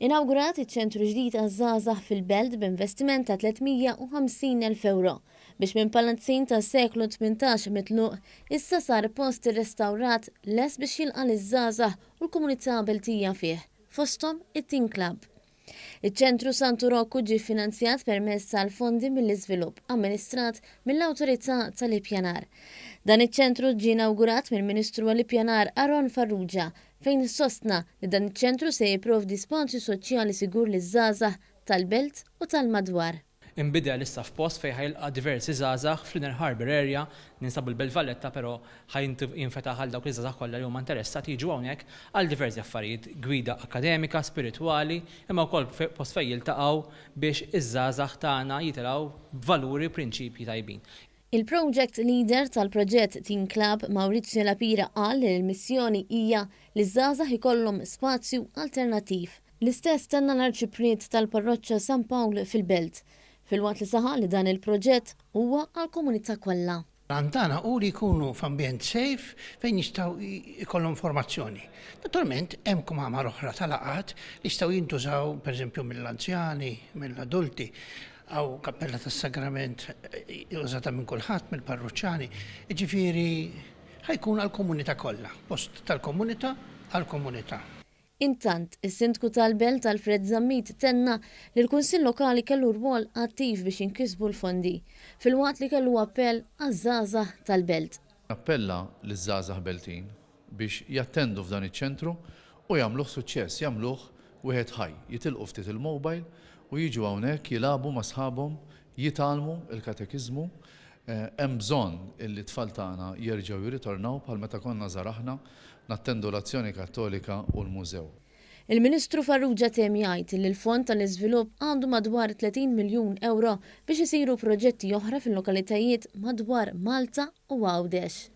Inawgurat iċ-ċentru ġdid għaż-żgħażagħ fil-Belt b'investiment ta' 350 elf ewro biex minn palazzin tas-seklu 18 mitluq issa sar post irrestawrat lest biex jilqa' liż-żgħażagħ u l-komunità Beltija fih, fosthom it-Teen Club. Iċ-Ċentru Santu Rokku ġie ffinanzjat permezz tal-fondi mill-iżvilupp amministrat mill-Awtorità tal-Ippjanar. Dan iċ-ċentru ġie inawgurat mill-Ministru għall-Ippjanar Aaron Farrugia fejn sostna li dan iċ-ċentru se jipprovdi spazju soċjali sigur liż-żgħażagħ tal-belt u tal-madwar. Inbidel issa f'post fejn ħa jilqa' diversi żgħażagħ fl-Inner Harbour Area, ninsabu l-Belt Valletta però ħa jinfetaħ għal dawk iż-żgħażagħ kollha li huma interessati jiġu hawnhekk għal diversi affarijiet, gwida akkademika, spiritwali, imma wkoll post fejn jiltaqgħu biex iż-żgħażagħ tagħna jitilgħu b'valuri u prinċipji tajbin. Il-Project Leader tal-proġett Teen Club, Maurizio Lapira qal li l-missjoni hija li ż-żgħażagħ ikollhom spazju alternattiv. L-istess tenna l-Arċipriet tal-Parroċċa San Pawl fil-Belt, filwaqt li saħaq li dan il-proġett huwa għall-komunità kollha. L-għan tagħna hu li jkunu f'ambjent safe fejn jistgħu jkollhom formazzjoni. Naturalment hemm kmamar oħra ta' laqgħat li jistgħu jintużaw pereżempju mill-anzjani, mill-adulti. Hawn kappella tas-Sagrament użata minn kulħadd, mill-parruċċani. Jiġifieri ħa jkun għall-komunità kollha, post tal-komunità għall-komunità. Intant, is-Sindku tal-Belt Alfred Zammit tenna li l-Kunsill Lokali kellu rwol attiv biex jinkisbu l-fondi, filwaqt li kellu appell għaż-żgħażagħ tal-Belt. Nappella liż-żgħażagħ Beltin biex jattendu f'dan iċ-ċentru u jagħmluh suċċess, jagħmluh wieħed ħaj, jitilqu ftit il-mobile u jiġu hawnhekk jilagħbu ma' sħabhom, jitgħallmu l-katekiżmu. Hemm bżonn illi t-tfal tagħna jerġgħu jirritornaw bħal meta konna żgħar aħna, nattendu l-Azzjoni Kattolika u l-mużew. Il-Ministru Farrugia temm jgħid li l-Fond tal-Iżvilupp għandu madwar 30 miljun ewro biex isiru proġetti oħra fil-lokalitajiet madwar Malta u Għawdex.